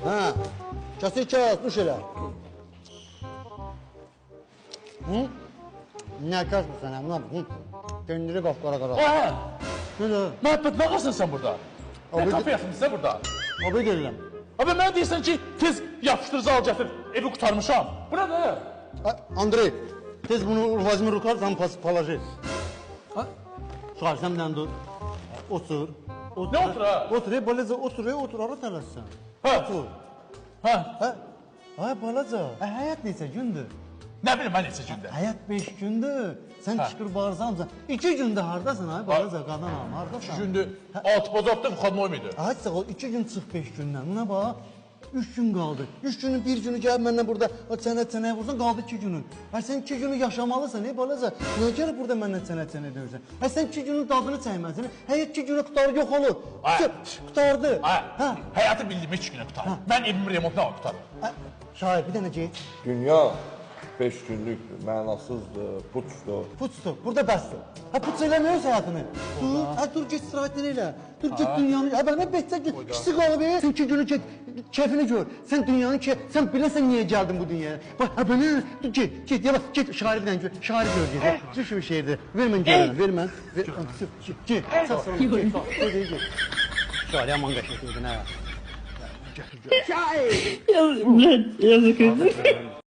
Hə. Kəsir kəs, duş elə. Hı? Nə kəs bu sənə? Buna hı? Kendiri qapqara qara. Hə. Necə? Məhəbbət, nə qasın sən burada? Nə Abi- kafe yatmısın sən burada? Abi deyirəm. Abi mənə deyirsən ki, tez yapışdırıcı al gətir, evi qurtarmışam. Bu nədir? Andrey, tez bunu vazmi rukar, tam pas palaji. Ha? Şahir, sən bir dənə dur. Otur. Otur. Nə otur, ha? Otur, ey balaca, otur, ey, otur, hara tələssən? Hə. Otur. Hə. Hə? Ay balaca, hə, həyat neçə gündür? Nə bilim mən neçə gündür. Həyat 5 gündür. Sən Hə. qışqır bağırsan, 2 gündür hardasan ay balaca, qadan alım, hardasan? 2 gündür, 6 bazarda vxadnoy muydu? Ay sağ ol, 2 gün çıx 5 gündən. Buna bax. 3 gün qaldı. 3 günün bir günü gəlib məndən burada çənə çənəyə vursan qaldı 2 günün. Ay sən 2 günü yaşamalısan ey balaca. Niyə gəlib burada məndən çənə çənə döyürsən? Ay sən 2 günün dadını çəkməlisən. Həyat 2 günə qurtarır yox olur. Ay. Qurtardı. Hə. Hə. Həyatı bildiyim 2 günə qurtarır. Mən evimin remontuna qurtarır. Hə. Şair bir dənə get. Dünya 5 günlükdür, mənasızdır, puçdur. Puçdur. Burada bəsdir. Hə puç eləmə öz həyatını. Dur, hə dur get istirahətini elə. Dur get dünyanı. Hə mənə beşcə gün kiçik qalıb. Sən 2 günü get keyfini gör. Sən dünyanın ki, sən biləsən niyə gəldin bu dünyaya. Bax, hə belə dur get, get yavaş get şairi bir dənə gör. Şairi gör get. Düş bir şeirdir. Ver mən görürəm, ver mən. Ver, get, get. Sağ ol. Get, get, get. Şair yaman qəşəng idin hə. Я, блядь, я закрыл.